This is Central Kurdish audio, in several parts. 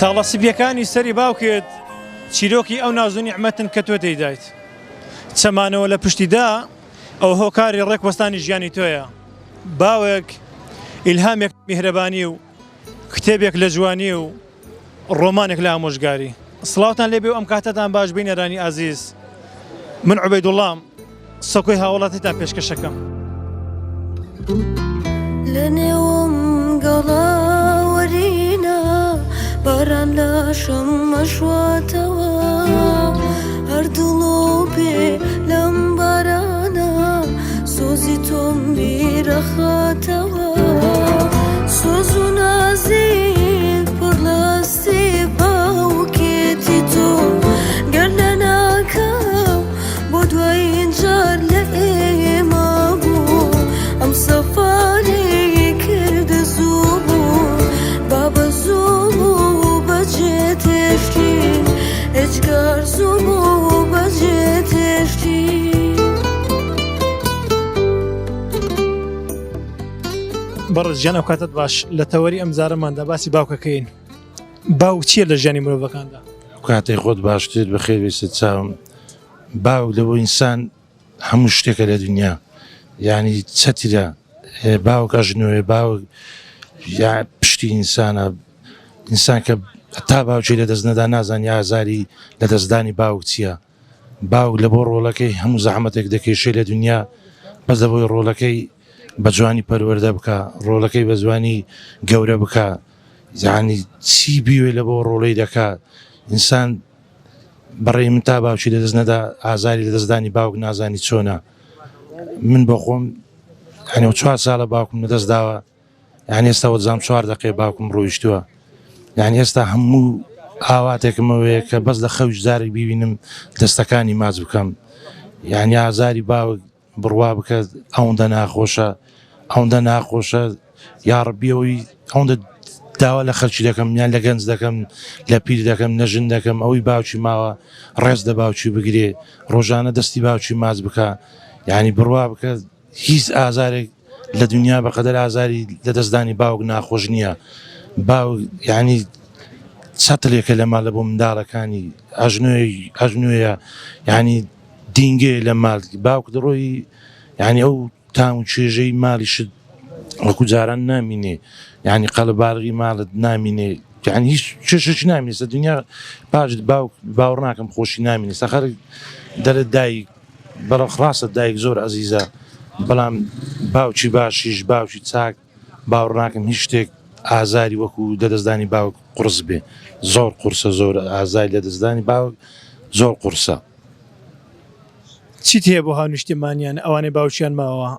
تاڵە سپیەکانی سەری باوکت چیرۆکی ئەو ناز و نیعمەتن کە تۆ تێیدایت. چەمانەوە لە پشتیدا ئەو هۆکاری ڕێک وەستانی ژیانی تۆیە. باوک ئیلهامێک میهرەبانی و کتێبێک لە جوانی و ڕۆمانێک لە ئامۆژگاری. سڵاوتان لێبێ و ئەم کاتەتان باش بینەرانی ئازیز. من عوبەیدوڵام سەکۆی هاوڵاتیتان پێشکەشەکەم. لە نێوم گەڵاوەرینە باران لاشم مەشواتەوە هەر دڵۆپێ لەم بارانە سۆزی تۆم بیرەخاتەوە سۆز و نازی پڕ لە هەستی باوکێتی تۆ گەر لەناکاو بۆ دوایین جار لە ئێمە بوو ئەم سەفەری کرد زوو بوو بابە زوو بوو بەجێ تێشتی ئێجگار زوو بوو بەجێ تێشتی. بەڕێز گیان ئەو کاتەت باش لە تەوەری ئەم جارەماندا باسی باوکەکەین باوک چییە لە ژیانی مرۆڤەکاندا؟ کاتێک خۆت باشتر بەخێر بێیت چاوم باوک لە بۆ ئینسان هەموو شتێکە لە دنیا یعنی چەترە باوک ئەژنۆێ باوک یا پشتی ئینسانە ئینسان کە تا باوکی لە دەست نەدا نازانی ئازاری لە دەستدانی باوک چییە باوک لە بۆ ڕۆڵەکەی هەموو زەحمەتێک دەکێشێ لە دنیا بەس لە بۆی ڕۆڵەکەی بە جوانی پەروەردە بکە ڕۆڵەکەی بە جوانی گەورە بکە یعنی چی بیوێ لە بۆ ڕۆڵەی دەکا ئینسان بەڕێی من تا باوکی لەدەست نەدا ئازاری لەدەستدانی باوک نازانی چۆنە من بۆ خۆم هەنێ چوار ساڵە باوکم لەدەست داوە یعنی ئێستا وەزام چوار دقێ باوکم ڕۆیشتووە یعنی ئێستا هەموو ئاواتێکم ئەوەیە کە بەس لە خەویش جارێک بیبینم دەستەکانی ماچ بکەم یعنی ئازاری باوک بڕوا بکە ئەوەندە ناخۆشە ئەوەندە ناخۆشە یاڕبی ئەوەی ئەوەندە داوا لە خەلکی دەکەم یان لە گەنج دەکەم لە پیر دەکەم لە ژن دەکەم ئەوەی باوکی ماوە ڕێز لە باوکی بگرێ ڕۆژانە دەستی باوکی ماچ بکە یعنی بڕوا بکە هیچ ئازارێک لە دنیا بەقەدەر ئازاری لە دەستدانی باوک ناخۆش نییە باوک یعنی چەترێکە لە ماڵە بۆ منداڵەکانی ئەژنۆی ئەژنۆیە یعنی دینگەیە لە مال باوک دەڕۆی یعنی ئەو تام و چێژەی ماڵیشت وەکو جاران نامینێ یعنی قەلەبارغی ماڵت نامینێ یعنی هیچ چێشێکی نامینێ سە دنیا پاش باوک باوەڕ ناکەم خۆشی نامینێ سە خەڵک دەڵێت دایک بەڵێ ڕاستە دایک زۆر ئەزیزە بەڵام باوکی باشیش باوکی چاک باوەڕ ناکەم هیچ شتێک ئازاری وەکو لەدەستدانی باوک قورس بێ زۆر قورسە زۆر ئازاری لەدەستدانی باوک زۆر قورسە. چیت هەیە بۆ هاونیشتیمانیان ئەوانەی باوکیان ماوە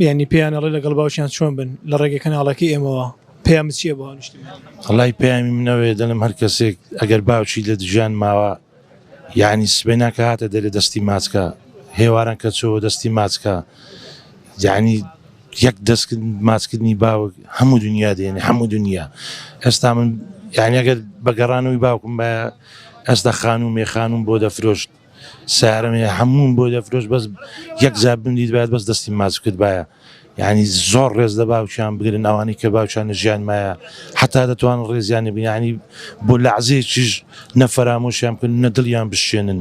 یانی پێیان ئەڵێ لەگەڵ باوکیان چۆن بن لە ڕێگەی کەناڵەکەی ئێمەوە پەیامت چییە بۆ هاونیشتیمانیان؟ وەڵای پەیامی من ئەوەیە دەڵێم هەر کەسێک ئەگەر باوکی لە ژیان ماوە یانی سبەینا کە هاتە دەرێ دەستی ماچکە هێواران کە چۆوە دەستی ماچکە یانی یەک دەست ماچکردنی باوک هەموو دنیا دێنێ هەموو دنیا ئێستا من یانی ئەگەر بە گەڕانەوەی باوکم بە ئێستا خانوو مێخانوم بۆ دەفرۆشت سارم هەمووم بۆ دەفرۆشت بەس یەک جار بمدیت باید بەس دەستی ماچ کردبایە یعنی زۆر ڕێز لە باوکیان بگرن ئەوانەی کە باوکیان لە ژیان مایە حتا دەتوان ڕێزیانی بگرن یعنی بۆ لەعزەیەکیش نە فەرامۆشیان بکەن نە دڵیان بشێنن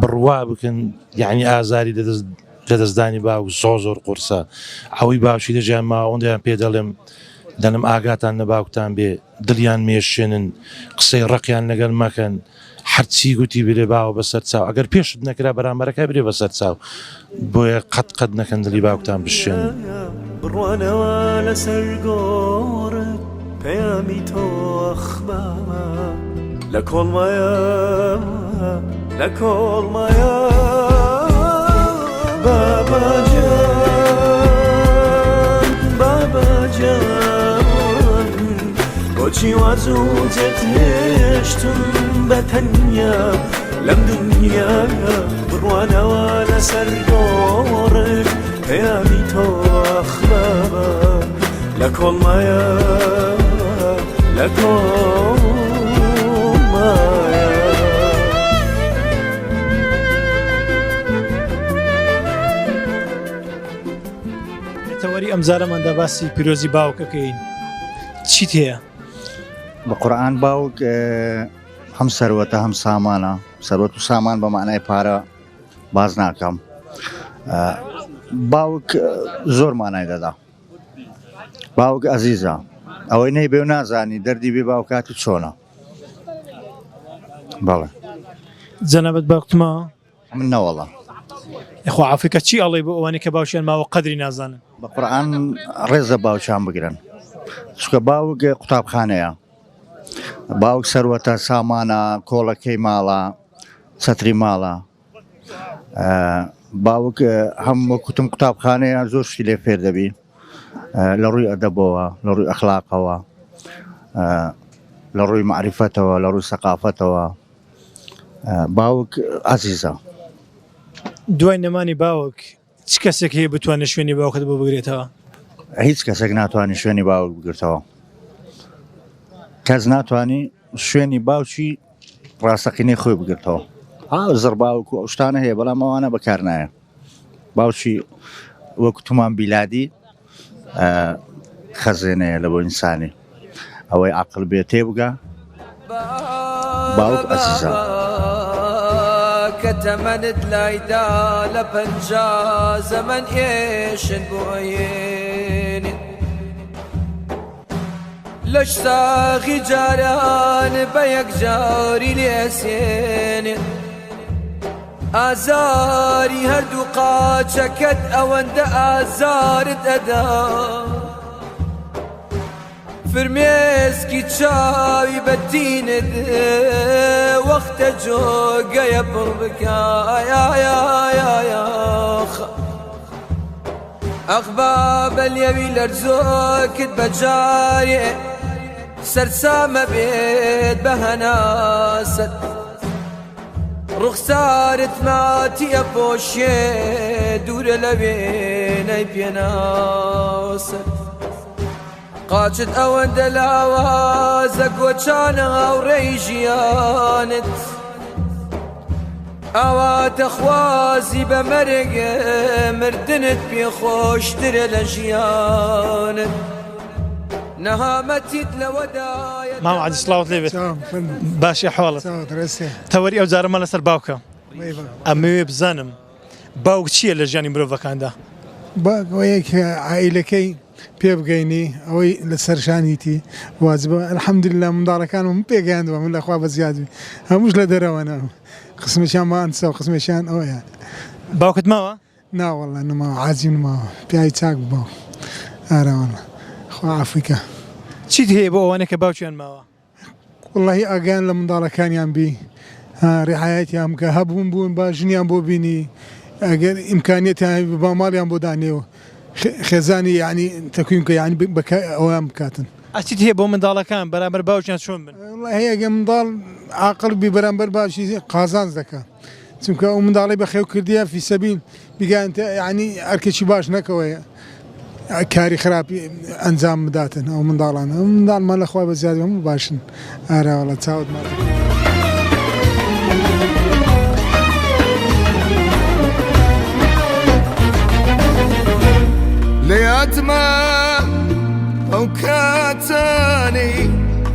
بڕوا بکەن یعنی ئازاری لەدەست لەدەستدانی باوک زۆر زۆر قورسە ئەوەی باوکی لە ژیان ماوە ئەوەندەیان پێ دەڵێم دەڵێم ئاگاتان لە باوکتان بێ دڵیان مێشێنن قسەی ڕەقیان لەگەڵ مەکەن هەرچی گوتی برێ باوە بەسەر چاو ئەگەر پێشت نەکرا بەرامبەرەکە برێ بەسەر چاو بۆیە قەت قەت نەکەن دڵی باوکتان بشێنن. بڕوانەوە لەسەر گۆڕت پەیامی تۆ ئەخمامە لە کۆڵمایە لە کۆڵمایە باباجان باباجان بۆچی وا زوو جێت هێشتم بە تەنیا لەم دنیاە بڕوانەوە لەسەر گۆڕت پەیامی تۆ ئەخمامە لە کۆڵمایە لە کۆڵمایە. لە تەوەری ئەمجارەماندا باسی پیرۆزی باوکەکەین چیت هەیە؟ بە قورئان باوک هەم سەروەتە هەم سامانە سەروەت و سامان بە معنای پارە باز ناکەم باوک زۆر مانای دەدا باوک ئەزیزە ئەوەی نەیبێ و نازانی دەردی بێ باوکات و چۆنە بەڵێ جەنابت باوکت ماوە؟ من نەوەڵا. یخوا عەفوی کە چی ئەڵێی بۆ ئەوانەی کە باوکیان ماوە قەدری نازانن؟ بە قورعان ڕێز لە باوکیان بگرن چونکە باوک قوتابخانەیە باوک سەروەتە سامانە کۆڵەکەی ماڵە چەتری ماڵە باوک هەم وەکوتم قوتابخانەیە زۆر شتی لێ فێر دەبی لە ڕووی ئەدەبەوە لە ڕووی ئەخلاقەوە لە ڕووی معریفەتەوە لە ڕووی سەقافەتەوە باوک ئازیزە. دوای نەمانی باوک چ کەسێک هەیە بتوانێت شوێنی باوکت بۆ بگرێتەوە؟ هیچ کەسێک ناتوانێت شوێنی باوک بگرتەوە. کەس ناتوانانی شوێنی باوکی ڕاستەقینەی خۆی بگرتەوە. ها زڕ باوک و ئەو شتانە هەیە بەڵام ئەوانە بەکار نایە. باوکی وەک تومان بیلادی خەزێنەیە لە بۆ ئینسانی ئەوەی عەقڵ بێ تێبگا باوک ئەزیزە. کە تەمەنت لایدا لە 50 زەمەن ئێشن بۆ ئەیێنێ لەش ساغی جاران بە یەکجاری لێسێنێ ئازاری هەردوو قاچەکەت ئەوەندە ئازارت ئەدا فرمێسکی چاوی بەتینت وەختە جۆگەیە پڕ بکە ئەخ بابە لێوی لەرزۆکت بەجارێ سەرسامە بێت بە هەناسەت ڕوخسارت ماتی ئەپۆشێ دوورە لە وێنەی پێناسەت قاچت ئەوەندە لاوازە گۆچانە هاوڕێی ژیانت ئاواتەخوازی بە مەرگ مردنت پێ خۆشترە لە ژیانت نەهامەتیت لەوەدایە مام عەزیز سڵاوت لێ بێت باشی حواڵت تەوەری ئەو جارەمان لەسەر باوکە ئەمەوێ بزانم باوک چییە لە ژیانی مرۆڤەکاندا؟ باوک ئەوەیە کە عائیلەکەی پێ بگەینی ئەوەی لەسەر شانیتی واجبە الحمدللە منداڵەکانم هەموو پێگەیاندوە من لەخوا بەزیاد بی هەمووش لە دەرەوەنە قسمێکیان مهندسە و قسمێکیان ئەوەیە. باوکت ماوە؟ نا واللە نەماوە عازیم نەماوە پیاوی چاک بوو باوکم ئارە واللە خوا عەفوی کا. چیت هەیە بۆ ئەوانەی کە باوکیان ماوە؟ وەڵاهی ئاگایان لە منداڵەکانیان بی ڕیعایەتیان بکە هەبوون بوون با ژنیان بۆ بینی ئەگەر ئیمکانیەتیان هەبی با ماڵیان بۆ دانێ و خێزانی یعنی تەکوین بکە یعنی ئەویان بکاتن. ئەچیت هەیە بۆ منداڵەکان بەرامبەر باوکیان چۆن بن؟ وەڵاهی ئەگەر منداڵ عاقڵ بی بەرامبەر باوکی قازانج دەکا چونکە ئەو منداڵەی بەخێو کردیە فی سەبیل بیگەیانتە یانی ئەرکێکی باش نەکەوەیە کاری خراپی ئەنجام بداتن ئەو منداڵانە ئەو منداڵمان لە خوا بە زیاد هەموو باشن ئاراوەڵە چاوت ماچ لە یادمە ئەو کاتانەی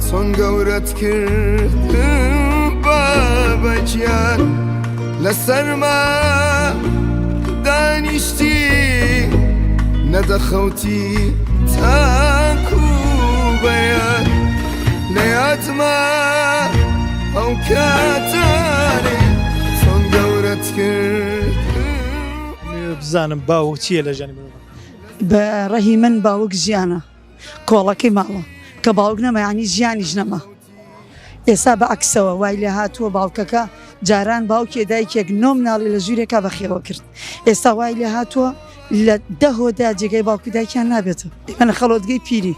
چۆن گەورەت کردم بابە گیان لەسەرما دانیشتی نەدەخەوتی تاکو بەیان لە یادمە ئەو کاتانەی چۆن گەورەت کرد بزانم باوک چییە لە ژیانی مرۆڤ بە ڕەهی من باوک ژیانە کۆڵەکەی ماڵە کە باوک نەما یانی ژیانیش نەما ئێستا بە عەکسەوە وای لێ هاتووە باوکەکە جاران باوکێ دایکێک نۆ مناڵی لە ژوورێکا بەخێوە کرد ئێستا وای لێ هاتووە لە دە هۆدا جێگای باوک و دایکیان نابێتەوە ئێمە لە خەڵۆتگەی پیری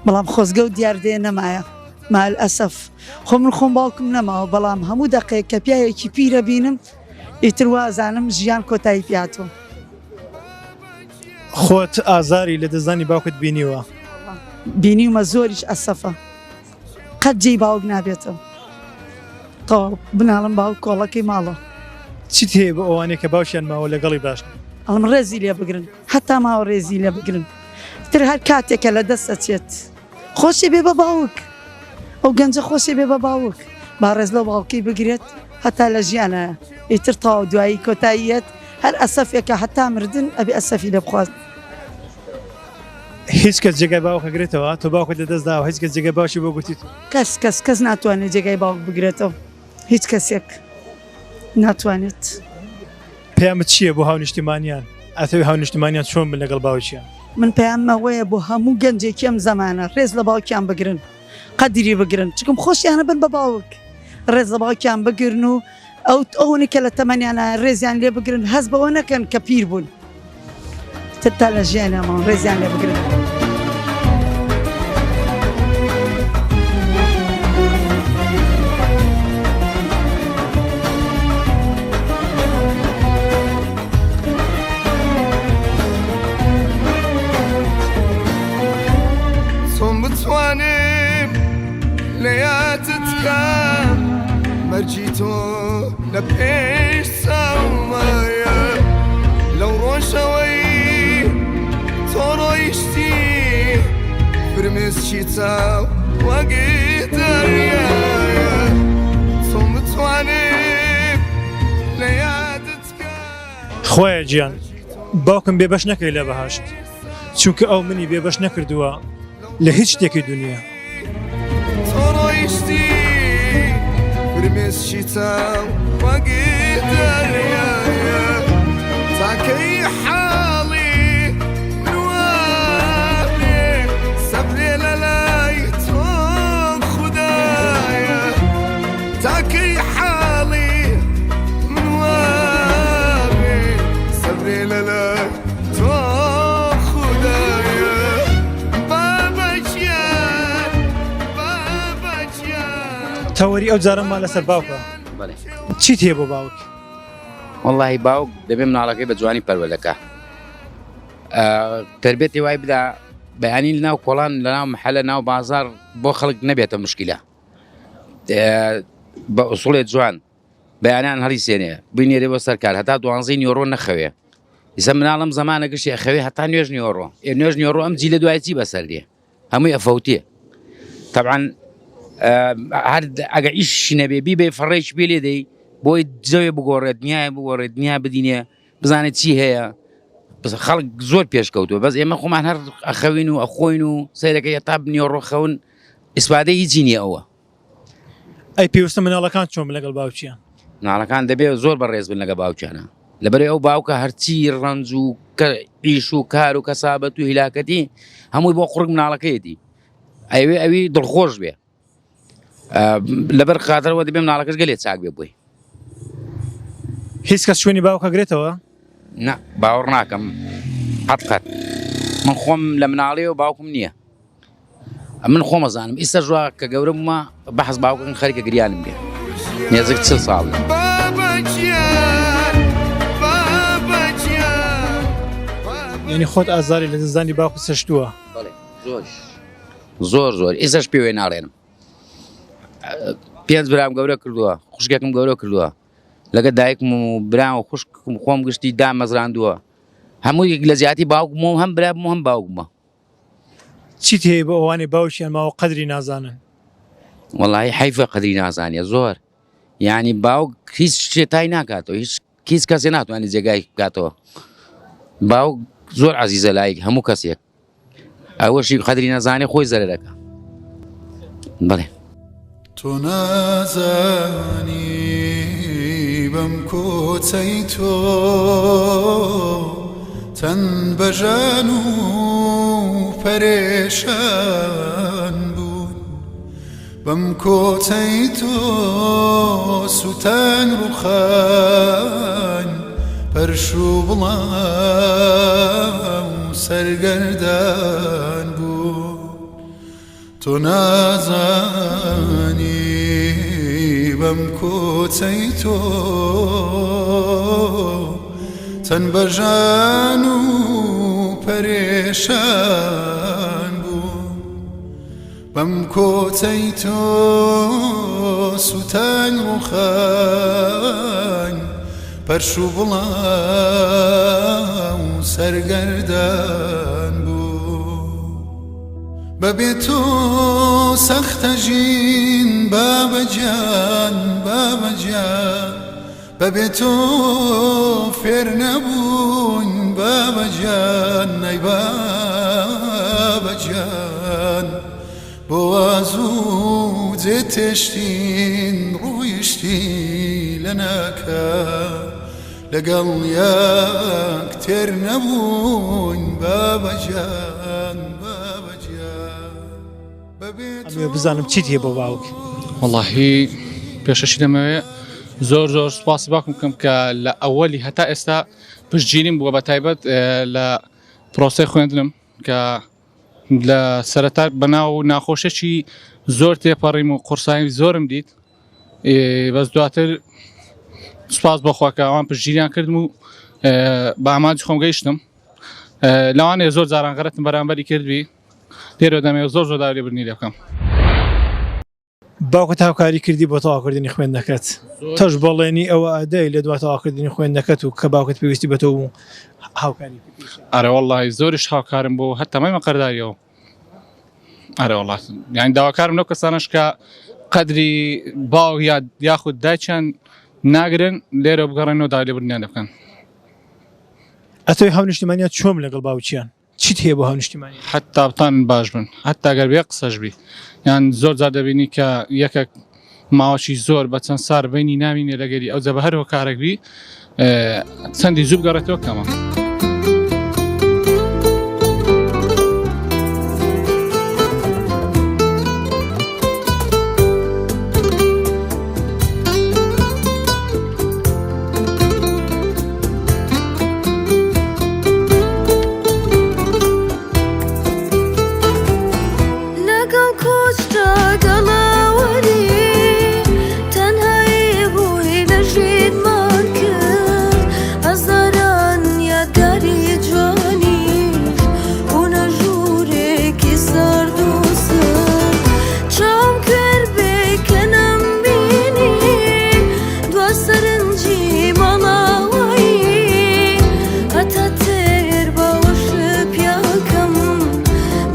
بەڵام خۆزگە و دیاردەیە نەمایە مع الاسف خۆ من خۆم باوکم نەماوە بەڵام هەموو دەقەیەک کە پیاوێکی پیرە بینم ئیتر وازانم ژیان کۆتایی پێهاتووە. خۆت ئازاری لە دەستدانی باوکت بینیوە؟ بینیومە زۆریش ئەسەفە قەت جێی باوک نابێتەوە تەواو بناڵم باوک کۆڵەکەی ماڵە. چیت هەیە بۆ ئەوانەی کە باوکیان ماوە لەگەڵی باش نین؟ ئەڵێم ڕێزی لێ بگرن هەتا ماوە ڕێزی لێ بگرن تر هەر کاتێک کە لە دەست ئەچێت. خۆشی بێ بە باوک ئەو گەنجە خۆشی بێ بە باوک با ڕێز لەو باوکەی بگرێت هەتا لە ژیانە ئیتر تەواو دوایی کۆتاییەت هەر ئەسەفێکە هەتا مردن ئەبێ ئەسەفی لێ بخوات. هیچ کەس جێگای باوک ئەگرێتەوە؟ تۆ باوکت لەدەست داوە هیچ کەس جێگای باوکی بۆ گرتیت؟ کەس کەس کەس ناتوانێت جێگای باوک بگرێتەوە هیچ کەسێک ناتوانێت. پەیامت چییە بۆ هاونیشتیمانیان؟ ئەتەوێ هاونیشتیمانیان چۆن بن لەگەڵ باوکیان؟ من پەیامم ئەوەیە بۆ هەموو گەنجێکی ئەم زەمانە ڕێز لە باوکیان بگرن قەدری بگرن چکم خۆشیانە بن بە باوک ڕێز لە باوکیان بگرن و ئەو ئەوەنی کە لە تەمەنیانە ڕێزیان لێ بگرن هەست بەوە نەکەن کە پیر بوون تر تا لە ژیانیان ماون ڕێزیان لێ بگرن. چۆن بتوانم لە یادت کەم مەرجی تۆ لە پێش چاومایە لەو ڕۆژەوەی تۆ ڕۆیشتی فرمێسکی چاو وەک دەریایە چۆن بتوانم لە یادت کەم خوایە گیان باوکم بێبەش نەکەی لە بەهەشت چونکە ئەو منی بێبەش نەکردووە لە هیچ شتێکی دونیا. تۆ ڕۆیشتی فرمێسکی چاو وەک دەریایە تا کەی حاڵی من وا بێ سەبرێ لە لای تۆ خودایە تا کەی حاڵی من وا بێ سەبرێ لە لای تۆ خودایە بابە گیان بابە گیان. تەوەری ئەو جارەمان لەسەر باوکە بەڵێ. چیت هەیە بۆ باوک؟ وەڵاهی باوک دەبێ مناڵەکەی بە جوانی پەروەردەکا تربێتی وای بدا بەیانی لەناو کۆڵان لەناو محلە ناو بازار بۆ خەڵک نەبێتە مشکلە بە ئوسڵێ جوان بەیانیان هەڵیسێنێ بینێرێ بۆ سەر کار هەتا دوانزەی نیوەڕۆ نەخەوێ ئیسە مناڵم زەمانە گشتی ئەخەوێ هەتا نوێژ نیوەڕۆ ئێ نوێژ نیوەڕۆ ئەم جیلە دوای چی بەسەر دێ هەمووی ئەفەوتێ تەبعەن هەر ئەگە ئیشی نەبێ بیبێ فەڕێک پێ لێ دەی بۆی جەوێ بگۆڕێت دنیای بگۆڕێت دنیا بدینێ بزانێت چی هەیە بەس خەڵک زۆر پێشکەوتووە بەس ئێمە خۆمان هەر ئەخەوین و ئەخۆین و سەیرەکە تا نیوەڕۆ خەون ئیسفادەی هیچی نییە ئەوە ئەی پێویستە مناڵەکان چۆن بن لەگەڵ باوکیان؟ مناڵەکان دەبێ زۆر بەڕێز بن لەگە باوکیانە لەبەرئ ئەو باوکە هەرچی ڕەنج و ئیش و کار و کەسابەت و هیلاکەتی هەمووی بۆ قوڕگ مناڵەکەیەتی ئەوێ ئەوی دڵخۆش بێ لەبەر خاترەوە دەبێ مناڵەکەش گەلێ چاک بێ بۆی. هیچ کەس شوێنی باوک ئەگرێتەوە؟ نا باوەڕ ناکەم قەت قەت من خۆم لە مناڵیەوە باوکم نییە من خۆم ئەزانم ئیستا ژوا کە گەورە بوومە بەحس باوکم خەریکە گریانم بێ نێزیک چل ساڵ. یعنی خۆت ئازاری لە دەستدانی باوکت چەشتووە؟ بەڵێ زۆر زۆر زۆر ئیسەش پێوەی ناڵێنم پێنج برام گەورە کردووە خوشکێکم گەورە کردووە لەگە دایکم و برام و خوشکم خۆم گشتی دامەزراندووە هەمووی لە جیاتی باوکم و هەم برام و هەم باوکمە چیت هەیە بۆ ئەوانەی باوکیان ماوە قەدری نازانن؟ وەڵی حەیفە قەدری نازانێ زۆر یعنی باوک هیچ شتێ تای ناکاتەوە هیچ هیچ کەسێ ناتوانێت جێگای بکاتەوە باوک زۆر عزیزە لای هەموو کەسێک ئەوەشی قەدری نەزانێ خۆی زەرەرەکە بەڵێ. تۆ نازانی بەم کۆچەی تۆ چەند بەژان و پەرێشان بوون بەم کۆچەی تۆ سوتان ڕوخان پەرش و بڵاو سەرگەردان بوو تۆ نازانی بەم کۆچەی تۆ چەند بەژان و پەرێشان بووم بەم کۆچەی تۆ سوتان ڕوخان پەرش و بڵاو سەرگەردان بوو. بەبێ تۆ سەختە ژین بابە گیان بابە گیان بەبێ تۆ فێر نەبووین بابە گیان ئەی بابە گیان بۆ وا زوو جێتێشتین ڕۆیشتی لەناکاو لەگەڵ یەک تێر نەبووین بابە گیان بابە گیان بەبێ تۆ. ئەمەوێ بزانم چیت هەیە بۆ باوک؟ وەڵاهی پێشەکی دەمەوێ زۆر زۆر سوپاسی باوکم بکەم کە لە ئەوەلی هەتا ئێستا پشتگیریم بووە بە تایبەت لە پرۆسەی خوێندنم کە لە سەرەتا بەناو ناخۆشێکی زۆر تێپەڕیم و قورسایی زۆرم دیت بەس دواتر سوپاس بۆخوا کە ئەوان پشتگیریان کردم و بە ئامانجی خۆم گەیشتم لەوانەیە زۆر جاران غەرەتم بەرامبەری کردبی لێرە دەمەوێت زۆر زۆر داوای لێبوردنی لێ بکەم. باوکت هاوکاری کردی بۆ تەواوکردنی خوێندنەکەت تۆش بەڵێنی ئەوە ئەدەی لە دوای تەواوکردنی خوێندنەکەت و کە باوکت پێویستی بە تۆ بوو هاوکاری بکەیت؟ ئەرێ وەڵڵاهی زۆریش هاوکارم بوو هەتا مەیمە قەرداریەوە ئەرێ وەڵڵا یانی داواکارم لەو کەسانەش کە قەدری باوک یا یاخود دایکیان ناگرن لێرە بگەڕێنەوە داوای لێبوردنیان لێ بکەن. ئەتۆی هاونیشتیمانیان چۆن لەگەڵ باوکیان؟ چیت هەیە بۆ هاونیشتیمانیان؟ حەتتا بتانن باش بن حەتتا گەر بێ قسەش بی یان زۆر جار دەبینی کە یەکەک ماوەکی زۆر بە چەند سار بینی نامینێ لەگەری ئەوجا بە هەر هۆکارێک بی چەندی زوو بگەڕێتەوە کەمە. لەگەڵ کۆچدا گەڵاوەری تەنهایی ڕووی لە ژینمان کرد هەزاران یادگاری جوانیش بوونە ژوورێکی سارد و سڕ چاوم کوێر بێ کە نەمبینی دوا سەرنجی ماڵاوایی هەتا تێر باوەش پیاکەم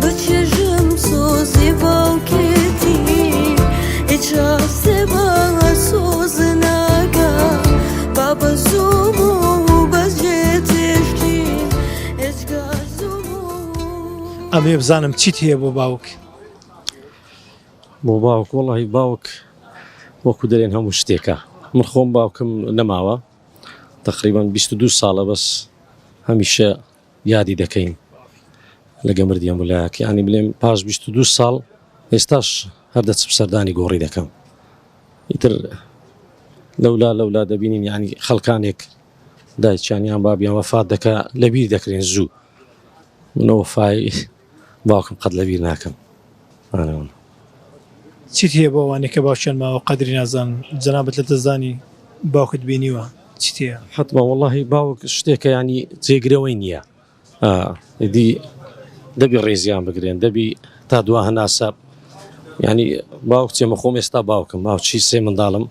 بچێژم سۆزی باوکێتی هیچ ڕاستێ بە سۆز ناگا با بە زوو بوو بەجێ تێشتی ئێجگار زوو بوو. ئەمەوێ بزانم چیت هەیە بۆ باوک؟ بۆ باوک وەڵی باوک وەکو دەرێن هەموو شتێکە من خۆم باوکم نەماوە تقریبان 22 ساڵە بەس هەمیشە یادی دەکەین لە گەمردی هەموو ینی بلێم پاش 22 ساڵ ئێستاش هەر دەچم سەردانی گۆڕی دەکەم ئیتر لەولا لەولا دەبینین ینی خەڵکانێک دایکیان یان بابیان وەفات دەکا لەبیر دەکرێن زوو منەوە فای باوکم قەت لەبیر ناکەم. چیت هەیە بۆ ئەوانەی کە باوکیان ماوە قەدری نازانن جەنابت لە دەستدانی باوکت بینیوە چیت هەیە؟ حەتمەن وەڵاهی باوک شتێکە یانی جێگرەوەی نییە ئیدی دەبی ڕێزیان بگرێن دەبی تا دوا هەناسە یانی باوک چێمە خۆم ئێستا باوکم باوکی سێ منداڵم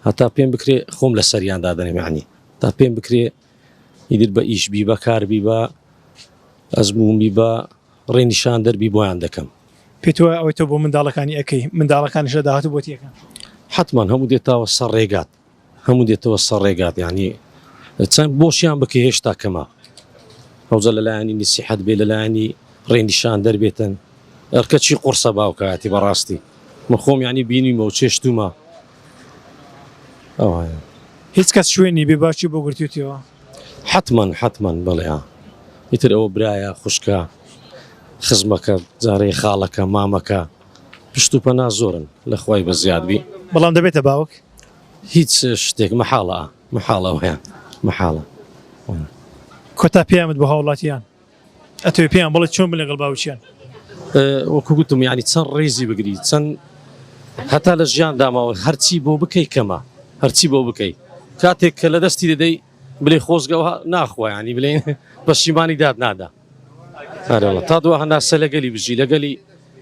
هەتا پێم بکرێ خۆم لە سەریان دادەنێم یانی تا پێم بکرێ ئیدر بە ئیش بی بە کار بی بە ئەزموون بی بە ڕێنیشاندەر بی بۆیان دەکەم. پێت وایە ئەوەی تۆ بۆ منداڵەکانی ئەکەی منداڵەکانیش لە داهاتوو بۆتی ئەکەن؟ حەتمەن هەموو دێتەوە سەر ڕێگات هەموو دێتەوە سەر ڕێگات یانی چەند بۆشیان بکەی هێشتا کەمە ئەوجا لەلایەنی نسیحەت بێ لەلایەنی ڕێنیشاندەر بێتن ئەرکە چی قوڕسە باوکایەتی بەڕاستی من خۆم یانی بینیمە و چێشتومە ئەوایە. هیچ کەس شوێنی بێ باوکی بۆ گرتوویتەوە؟ حەتمەن حەتمەن بەڵێ ها ئیتر ئەوە برایە خوشکە خزمەکە جارێ خاڵەکە مامەکە پشت و پەنا زۆرن لە خوای بەزیاد بی. بەڵام دەبێتە باوک؟ هیچ شتێک مەحاڵە مەحاڵە ئەوەیان مەحاڵە. کۆتا پەیامت بۆ هاوڵاتیان؟ ئەتەوێ پێیان بڵێ چۆن بن لەگەڵ باوکیان؟ وەکو گوتم یانی چەند ڕێزی بگری چەند هەتا لە ژیان داماوە هەرچی بۆ بکەی کەمە هەرچی بۆ بکەی کاتێک کە لە دەستی دەدەی بلێ خۆزگەوە ناخوا ینی بلێن پەشیمانی داد نادا ئەرەوە تا دوا هەناسە لەگەلی بژی لەگەلی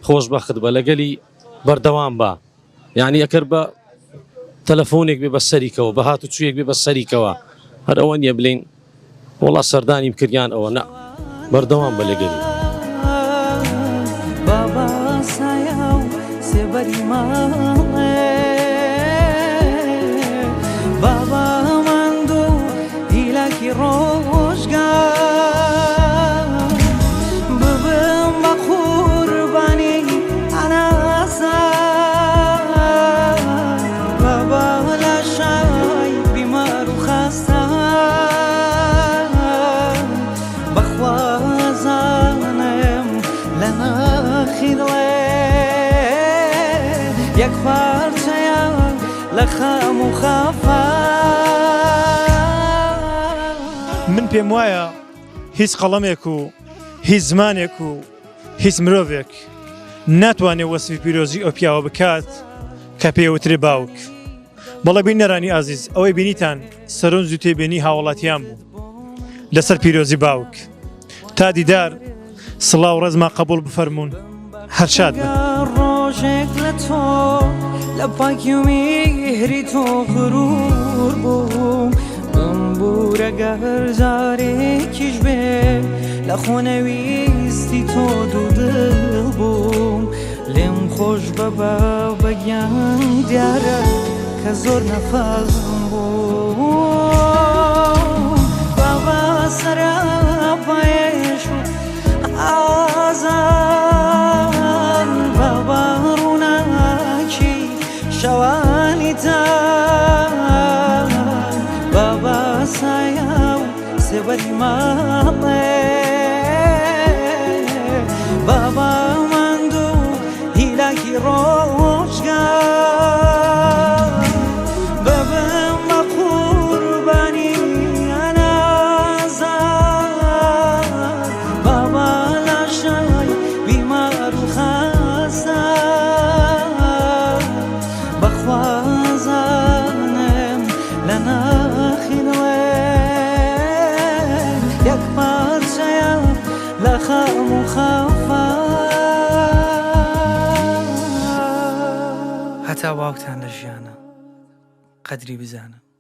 خۆشبەخت بە لەگەلی بەردەوام بە یانی ئەکەر بە تەلەفۆنێک بێ بە سەریکەوە بە هات و چوویەک بێ بە سەریکەوە هەر ئەوە نییە بلین وەڵا سەردانیم کردیان ئەوە نا بەردەوام بە لەگەلی. بابا. سێبەری ماڵێ بابا ماندوو هیلاکی ڕۆژگار ببم بە قوربانی ئەناسە بابا لاشای بیمار و خەستە بەخوا ئەزانم لە ناخی دڵێ یەک پارچەیە لە خەم و خەفە. من پێم وایە هیچ قەڵەمێک و هیچ زمانێک و هیچ مرۆڤێک ناتوانێت وەسفی پیرۆزی ئەو پیاوە بکات کە پێوترێ باوک. بەڵێ بینەرانی ئازیز ئەوەی بینیتان سەرنج و تێبینی هاوڵاتیان بوو لەسەر پیرۆزی باوک. تا دیدار سڵاو ڕێزمان قبوڵ بفەرموون هەر شاد بن. ڕۆژێک لە تۆ لە پاکی و میهری تۆ غرور بووم بمبورە گەر جارێکیش بێ لە خۆنەویستی تۆ دوودڵ بووم لێم خۆش بە بە گیان دیارە کە زۆر نەفەهم بووم بابا سەراپایش و ئازار بابا ڕووناکی شەوانی تار بابا سایە و سێبەری ماڵێ بابا ماندوو هیلاکی ڕۆژگار ببم بە قوربانی ئەنازار بابا لاشای بیمار و خەستە بەخوا زانم لە ناخی دڵێ یەک پارچەیە لە خەم و خەفە. هەتا باوکتان لە ژیانە قەدری بزانن.